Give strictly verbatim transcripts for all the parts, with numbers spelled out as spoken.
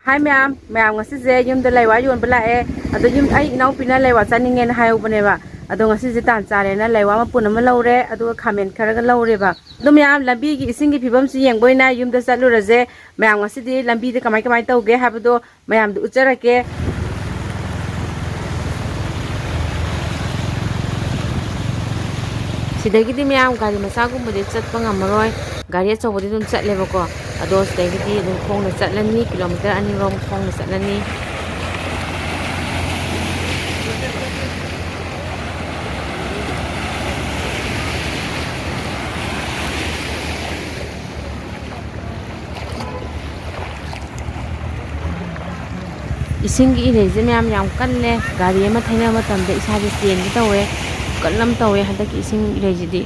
ꯍꯥꯏ ꯃꯌꯥꯝ, ꯃꯌꯥꯝ ꯉꯁꯤꯁꯦ ꯌꯨꯝꯗ ꯂꯩꯋꯥ ꯌꯣꯟꯕ ꯂꯥꯛꯑꯦ꯫ ꯑꯗꯣ ꯌꯨꯝ, ꯑꯩ ꯏꯅꯥꯎꯄꯤꯅ ꯂꯩꯋꯥ ꯆꯥꯅꯤꯡꯉꯦꯅ ꯍꯥꯏꯍꯧꯕꯅꯦꯕ꯫ ꯑꯗꯣ ꯉꯁꯤꯁꯦ ꯇꯥꯟ ꯆꯥꯔꯦꯅ ꯂꯩꯋꯥ ꯃꯄꯨꯟ ꯑꯃ ꯂꯧꯔꯦ, ꯑꯗꯨꯒ ꯈꯥꯃꯦꯟ ꯈꯔꯒ ꯂꯧꯔꯦꯕ꯫ ꯑꯗꯣ ꯃꯌꯥꯝ, ꯂꯝꯕꯤꯒꯤ ꯏꯁꯤꯡꯒꯤ ꯐꯤꯕꯝꯁꯤ ꯌꯦꯡꯕ ꯑꯣꯏꯅ ꯌꯨꯝꯗ ꯆꯠꯂꯨꯔꯁꯦ꯫ ꯃꯌꯥꯝ ꯉꯁꯤꯗꯤ ꯂꯝꯕꯤꯗ ꯀꯃꯥꯏ ꯀꯃꯥꯏ ꯇꯧꯒꯦ ꯍꯥꯏꯕꯗꯣ ꯃꯌꯥꯝꯗ ꯎꯠꯆꯔꯛꯀꯦ꯫ ꯁꯤꯗꯒꯤꯗꯤ ꯃꯌꯥꯝ ꯒꯥꯔꯤ ꯃꯆꯥꯒꯨꯝꯕꯗꯤ ꯆꯠꯄ ꯉꯝꯃꯔꯣꯏ, ꯒꯥꯔꯤ ꯑꯆꯧꯕꯗꯤ ꯑꯗꯨꯝ ꯆꯠꯂꯦꯕꯀꯣ꯫ ꯑꯗꯣ ꯁꯤꯗꯒꯤꯗꯤ ꯑꯗꯨꯝ ꯈꯣꯡꯅ ꯆꯠꯂꯅꯤ, ꯀꯤꯂꯣꯃꯤꯇꯔ ꯑꯅꯤꯔꯣꯝ ꯈꯣꯡꯅ ꯆꯠꯂꯅꯤ꯫ ꯏꯁꯤꯡꯒꯤ ꯏꯔꯩꯁꯦ ꯃꯌꯥꯝ ꯌꯥꯝ ꯀꯜꯂꯦ꯫ ꯒꯥꯔꯤ ꯑꯃ ꯊꯩꯅꯕ ꯃꯇꯝꯗ ꯏꯁꯥꯁꯦ ꯆꯦꯟꯒꯦ ꯇꯧꯋꯦ, ꯈꯨꯀꯟ ꯑꯃ ꯇꯧꯋꯦ ꯍꯟꯗꯛꯀꯤ ꯏꯁꯤꯡ ꯏꯔꯩꯁꯤꯗꯤ꯫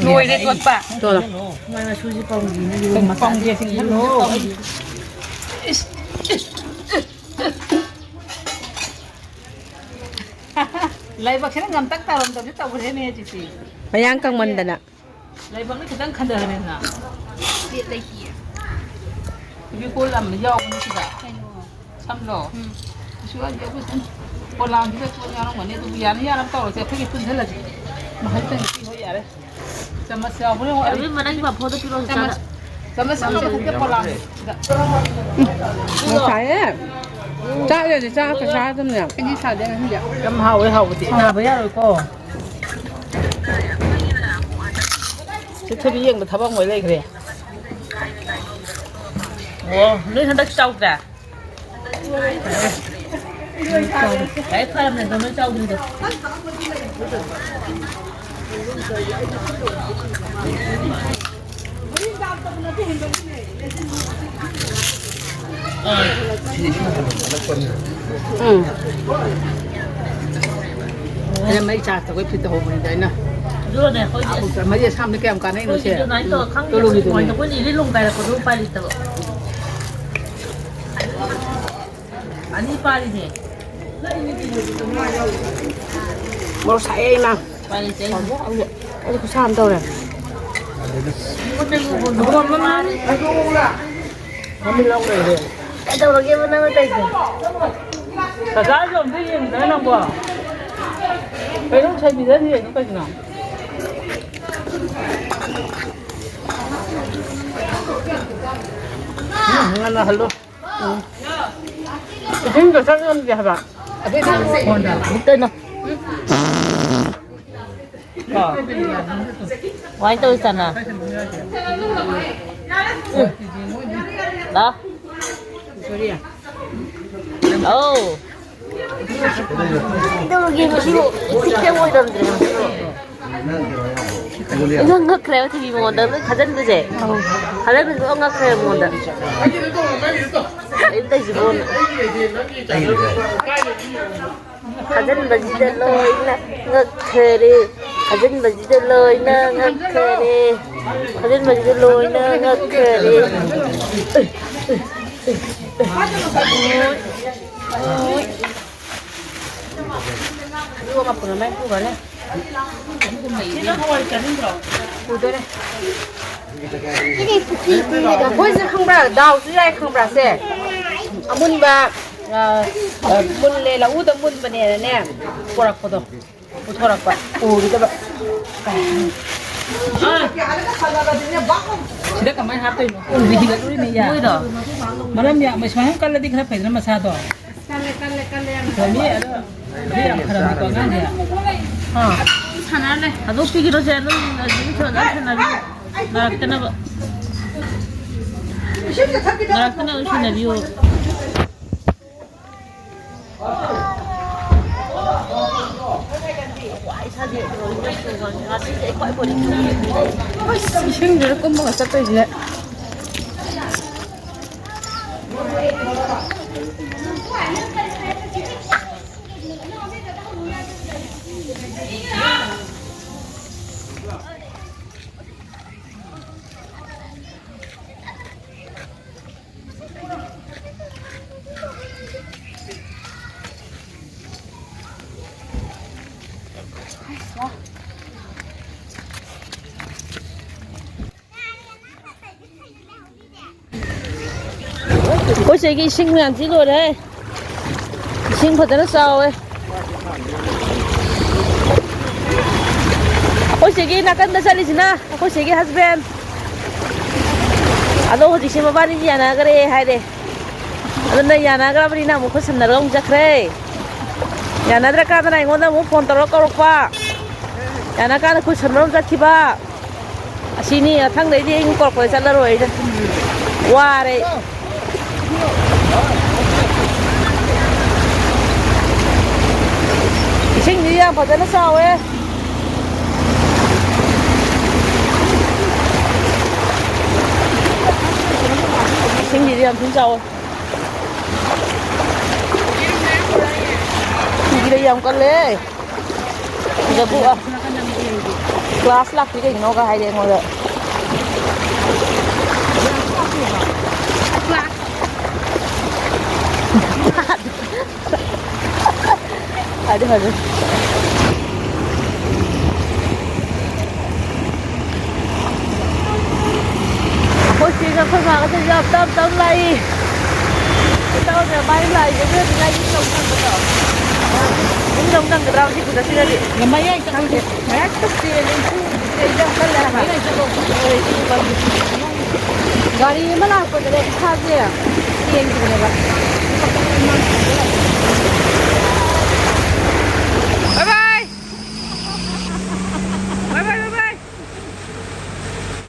ꯂꯣꯏꯔꯦ ꯇꯣꯠꯄ꯫ ꯇꯣꯠꯂꯣ꯫ ꯃꯣꯏ ꯃꯆꯨꯁꯤ ꯄꯥꯝꯈꯤꯅꯤ, ꯌꯦꯔꯨꯝ ꯃꯆꯥꯁꯤ ꯄꯥꯝꯈꯤ꯫ ꯄꯥꯝꯈꯤ꯫ ꯏꯁ, ꯏꯁ, ꯏꯁ꯫ ꯂꯥꯏꯕꯛꯁꯤꯅ ꯉꯝꯇꯛ ꯇꯥꯔꯝꯗꯕꯁꯦ ꯇꯧꯈ꯭ꯔꯦꯅꯦ ꯍꯧꯖꯤꯛꯇꯤ꯫ ꯃꯌꯥꯡ ꯀꯪꯃꯟꯗꯅ꯫ ꯂꯥꯏꯕꯛꯅ ꯈꯤꯇꯪ ꯈꯟꯊꯔꯦꯗꯅ꯫ ꯁꯤ ꯂꯩꯇꯤꯌꯦ꯫ ꯐꯦꯕꯤꯀꯣꯜ ꯑꯃ ꯌꯥꯎꯕꯅꯤ ꯁꯤꯗ꯫ ꯀꯩꯅꯣ? ꯁꯝꯂꯣ? ꯎꯝ꯫ ꯀꯩꯁꯨ ꯀꯥꯏꯗꯦ, ꯑꯩꯈꯣꯏ ꯁꯝ ꯄꯣꯂꯥꯡꯁꯤꯗ ꯆꯣꯠ ꯌꯥꯎꯔꯝꯒꯅꯤ, ꯑꯗꯨꯕꯨ ꯌꯥꯅ ꯌꯥꯅꯕ ꯇꯧꯔꯁꯦ, ꯑꯩꯈꯣꯏꯒꯤ ꯄꯨꯟꯁꯤꯜꯂꯁꯤ꯫ ꯃꯍꯩ ꯇꯪ ꯄꯤꯍꯣꯏ ꯌꯥꯔꯦ꯫ ꯆꯥꯃꯁ ꯌꯥꯎꯕ꯭ꯔꯥ ꯌꯦꯡꯉꯣ, ꯑꯩ ꯑꯕꯦꯝꯃ, ꯅꯪꯒꯤ ꯄꯥꯐꯣꯔꯗꯣ ꯄꯤꯔꯛꯑꯣ, ꯆꯥꯃꯁ, ꯆꯥꯗ꯫ ꯆꯥꯃꯁ ꯑꯃ ꯃꯊꯛꯇ ꯄꯣꯂꯥꯡꯁꯤꯗ꯫ ꯉꯁꯥꯏꯅꯦ꯫ ꯆꯥꯛ ꯂꯩꯔꯗꯤ ꯆꯥꯛ ꯈꯛꯇ ꯆꯥꯗꯕꯅꯦ꯫ ꯑꯩꯗꯤ ꯁꯥꯗꯦ ꯉꯁꯤꯗꯤ꯫ ꯌꯥꯝ ꯍꯥꯎꯋꯦ, ꯍꯥꯎꯕꯗꯤ꯫ ꯁꯥꯕ ꯌꯥꯔꯣꯏꯀꯣ꯫ ꯁꯤ ꯊꯣꯏꯕꯤ ꯌꯦꯡꯕ ꯊꯕꯛ ꯑꯃ ꯑꯣꯏ ꯂꯩꯈ꯭ꯔꯦ꯫ ꯑꯣ, ꯅꯣꯏ ꯍꯟꯗꯛ ꯆꯥꯎꯗ꯭ꯔꯦ? ꯂꯥꯏꯔꯤꯛ ꯐꯔꯕꯅꯦ ꯑꯗꯣ, ꯅꯣꯏ ꯆꯥꯎꯗ꯭ꯔꯤꯗꯣ꯫ ꯎꯝ꯫ ꯑꯩꯅ ꯃꯩ ꯆꯥꯔꯖ ꯇꯧꯕꯩ ꯐꯤꯠ ꯇꯧꯍꯧꯕꯅꯤꯗ ꯑꯩꯅ꯫ ꯑꯗꯨꯒꯅꯦ, ꯑꯩꯈꯣꯏꯒꯤ ꯑꯁ, ꯃꯩ ꯑꯁꯥꯝꯗ ꯀꯌꯥꯝ ꯀꯥꯟꯅꯩꯅꯣ ꯁꯦ? ꯑꯩꯈꯣꯏꯒꯤꯗꯤ ꯑꯗꯨꯃꯥꯏꯅ ꯇꯧꯔ ꯈꯪꯗꯦ꯫ ꯇꯣꯂꯨꯒꯤꯗꯨꯅꯦ꯫ ꯑꯩꯈꯣꯏꯅ ꯏꯔꯤꯠ ꯂꯨꯝ ꯀꯥꯏꯔꯛꯄꯗꯣ ꯎꯄꯥꯏ ꯂꯩꯇꯕ꯫ ꯑꯅꯤ ꯄꯥꯔꯤꯅꯦ꯫ ꯃꯣꯔꯣꯛ ꯁꯥꯏꯌꯦ, ꯏꯃꯥ꯫ ꯎꯄꯥꯏ ꯂꯩꯇꯦ ꯑꯩꯅ꯫ ꯑꯩ ꯈꯨꯠꯁꯥ ꯑꯃ ꯇꯧꯔꯦ꯫ ꯀꯩꯗꯧꯔꯒꯦꯕ ꯅꯪꯅ ꯇꯧꯔꯤꯁꯦ? ꯀꯀꯥꯁꯨ ꯑꯝꯇ ꯌꯦꯡꯗꯅ ꯅꯪꯕꯣ꯫ ꯀꯩꯅꯣ ꯁꯥꯏꯕꯤꯗ ꯌꯦꯡꯉꯤꯗꯣ ꯀꯩꯒꯤꯅꯣ? ꯎꯝ, ꯉꯟꯅ ꯍꯜꯂꯣ꯫ ꯎꯝ꯫ ꯏꯁꯤꯡꯗꯣ ꯆꯪ ꯉꯝꯗꯦ ꯍꯥꯏꯕ꯫ ꯀꯩꯅꯣ? ꯀꯃꯥꯏꯅ ꯇꯧꯔꯤ ꯆꯅꯥ? ꯎꯝ꯫ ꯂꯥ꯫ ꯑꯧ꯫ ꯀꯩꯗꯧꯔꯒꯦ ꯉꯁꯤꯕꯨ? ꯏꯆꯤꯛ ꯆꯤꯛ ꯑꯣꯏꯔꯝꯗ꯭ꯔꯦ ꯉꯁꯤꯕꯨ꯫ ꯏꯉꯛ ꯉꯛꯈ꯭ꯔꯦꯕ ꯇꯤꯚꯤ ꯃꯉꯣꯟꯗ ꯂꯣꯏ ꯊꯥꯖꯤꯟꯕꯁꯦ꯫ ꯑꯧ꯫ ꯊꯥꯖꯤꯟꯕꯁꯦ ꯂꯣꯏ ꯉꯛꯈ꯭ꯔꯦ ꯃꯉꯣꯟꯗ꯫ ꯀꯩꯅꯣ ꯇꯧꯁꯤꯕꯣꯅ꯫ ꯊꯥꯖꯤꯟꯕꯁꯤꯗ ꯂꯣꯏꯅ ꯉꯛꯈ꯭ꯔꯦ꯫ ꯊꯥꯖꯤꯟꯕꯁꯤꯗ ꯂꯣꯏꯅ ꯉꯛꯈ꯭ꯔꯦ꯫ ꯊꯥꯖꯤꯟꯕꯁꯤꯗ ꯂꯣꯏꯅ ꯉꯛꯈ꯭ꯔꯦ꯫ ꯑꯗꯨꯒ ꯃꯄꯨꯟ ꯑꯃ ꯄꯨꯈ꯭ꯔꯅꯤ꯫ ꯄꯨꯗꯣꯏꯅꯦ꯫ ꯑꯩꯈꯣꯏꯁꯦ ꯈꯪꯕ꯭ꯔꯥ? ꯗꯥꯎꯁꯨ ꯌꯥꯏ ꯈꯪꯕ꯭ꯔꯥ ꯁꯦ? ꯑꯃꯨꯟꯕ, ꯑ, ꯃꯨꯜꯂꯦ, ꯂꯧꯎꯗ ꯃꯨꯟꯕꯅꯦꯅꯅꯦ, ꯄꯣꯔꯛꯄꯗꯣ꯫ ꯄꯨꯊꯣꯔꯛꯄ꯫ ꯎꯈꯤꯗꯕ꯫ ꯁꯤꯗ ꯀꯃꯥꯏꯅ ꯍꯥꯞꯇꯣꯏꯅꯣ? ꯎꯗꯤ ꯍꯤꯒꯠꯂꯨꯔꯤꯅꯦ ꯌꯥ꯫ ꯃꯣꯏꯗꯣ? ꯃꯔꯝ ꯌꯥꯝꯃꯦ, ꯁꯨꯃꯥꯏꯅ ꯀꯜꯂꯗꯤ ꯈꯔ ꯐꯩꯗꯅ ꯃꯁꯥꯗꯣ꯫ ꯀꯜꯂꯦ, ꯀꯜꯂꯦ, ꯀꯜꯂꯦ ꯌꯥꯝꯅ꯫ ꯐꯩꯌꯦ, ꯑꯗꯣ ꯃꯤ ꯌꯥꯝ ꯐꯔꯝꯃꯤꯀꯣ ꯑꯉꯥꯡꯁꯦ꯫ ꯑꯥ꯫ ꯁꯥꯟꯅꯔ ꯂꯩ꯫ ꯊꯥꯗꯣꯛꯄꯤꯈꯤꯔꯣ ꯁꯦ, ꯑꯗꯨꯝ, ꯑꯗꯨꯝ ꯁꯥꯟꯅꯔ ꯁꯥꯟꯅꯕꯤꯌꯨ꯫ ꯅꯥꯔꯛꯇꯅꯕ꯫ ꯅꯥꯔꯛꯇꯅꯕ ꯁꯦꯟꯅꯕꯤꯌꯨ꯫ ꯏꯁꯤꯡꯗꯨꯗ ꯀꯨꯝꯃꯒ ꯆꯠꯇꯣꯏꯁꯦ꯫ ꯑꯩꯈꯣꯏ ꯁꯤꯒꯤ ꯏꯁꯤꯡ ꯃꯌꯥꯝꯁꯤ ꯂꯣꯏꯔꯦ꯫ ꯏꯁꯤꯡ ꯐꯖꯅ ꯆꯥꯎꯋꯦ꯫ ꯑꯩꯈꯣꯏ ꯁꯤꯒꯤ ꯅꯥꯀꯟꯗ ꯆꯠꯂꯤꯁꯤꯅ ꯑꯩꯈꯣꯏ ꯁꯤꯒꯤ ꯍꯁꯕꯦꯟ꯫ ꯑꯗꯣ ꯍꯧꯖꯤꯛꯁꯦ ꯃꯕꯥꯅꯤꯗꯤ ꯌꯥꯅꯈ꯭ꯔꯦ ꯍꯥꯏꯔꯦ꯫ ꯑꯗꯨꯅ ꯌꯥꯅꯈ꯭ꯔꯕꯅꯤꯅ ꯑꯃꯨꯛ ꯈꯨꯠ ꯁꯝꯅꯔꯒ ꯑꯃꯨꯛ ꯆꯠꯈ꯭ꯔꯦ꯫ ꯌꯥꯅꯗ꯭ꯔꯀꯥꯟꯗꯅ ꯑꯩꯉꯣꯟꯗ ꯑꯃꯨꯛ ꯐꯣꯟ ꯇꯧꯔꯒ ꯀꯧꯔꯛꯄ꯫ ꯌꯥꯅꯀꯥꯟꯗ ꯈꯨꯠ ꯁꯝꯅꯔ ꯑꯃꯨꯛ ꯆꯠꯈꯤꯕ꯫ ꯑꯁꯤꯅꯤ, ꯃꯊꯪꯗꯩꯗꯤ ꯑꯩ ꯀꯧꯔꯛꯄꯗ ꯆꯠꯂꯔꯣꯏꯗ꯫ ꯋꯥꯔꯦ ꯑꯩ꯫ ꯏꯁꯤꯡꯗꯤ ꯌꯥꯝ ꯐꯖꯅ ꯆꯥꯎꯋꯦ꯫ ꯏꯁꯤꯡꯁꯤꯗꯤ ꯌꯥꯝ ꯊꯤꯅ ꯆꯥꯎꯋꯦ꯫ ꯁꯤꯒꯤꯗ ꯌꯥꯝ ꯀꯜꯂꯦ꯫ ꯁꯤꯗꯕꯨ, ꯑ, ꯀ꯭ꯂꯥꯁ ꯂꯥꯛꯇ꯭ꯔꯤ ꯀꯩꯒꯤꯅꯣꯒ ꯍꯥꯏꯔꯦ ꯑꯩꯉꯣꯟꯗ꯫ ꯐꯔꯦ, ꯐꯔꯦ꯫ ꯑꯩꯈꯣꯏ ꯆꯦꯒ ꯑꯩꯈꯣꯏ ꯃꯥꯒꯁꯦ ꯌꯥꯝ ꯇꯞ ꯇꯞ ꯂꯥꯛꯏ꯫ ꯏꯇꯥꯎꯁꯦ ꯃꯥꯏ ꯂꯥꯛꯏꯁꯦ ꯑꯗꯨꯅ ꯌꯨꯝꯗ ꯑꯃꯨꯛ ꯍꯟꯕꯗꯣ꯫ ꯌꯨꯝꯗ ꯑꯃꯨꯛ ꯍꯟꯒꯗ꯭ꯔꯥ ꯁꯤ ꯈꯨꯆꯠꯁꯤꯅꯗꯤ꯫ ꯃꯌꯥꯏ ꯆꯠꯂꯨꯁꯦ꯫ ꯈꯪꯗꯦ꯫ ꯃꯌꯥꯏ ꯆꯠꯂꯨꯁꯦ꯫ ꯒꯥꯔꯤ ꯑꯃ ꯂꯥꯛꯄꯗꯅꯦ ꯏꯁꯥꯁꯦ ꯆꯦꯟꯈꯤꯕꯅꯦꯕ꯫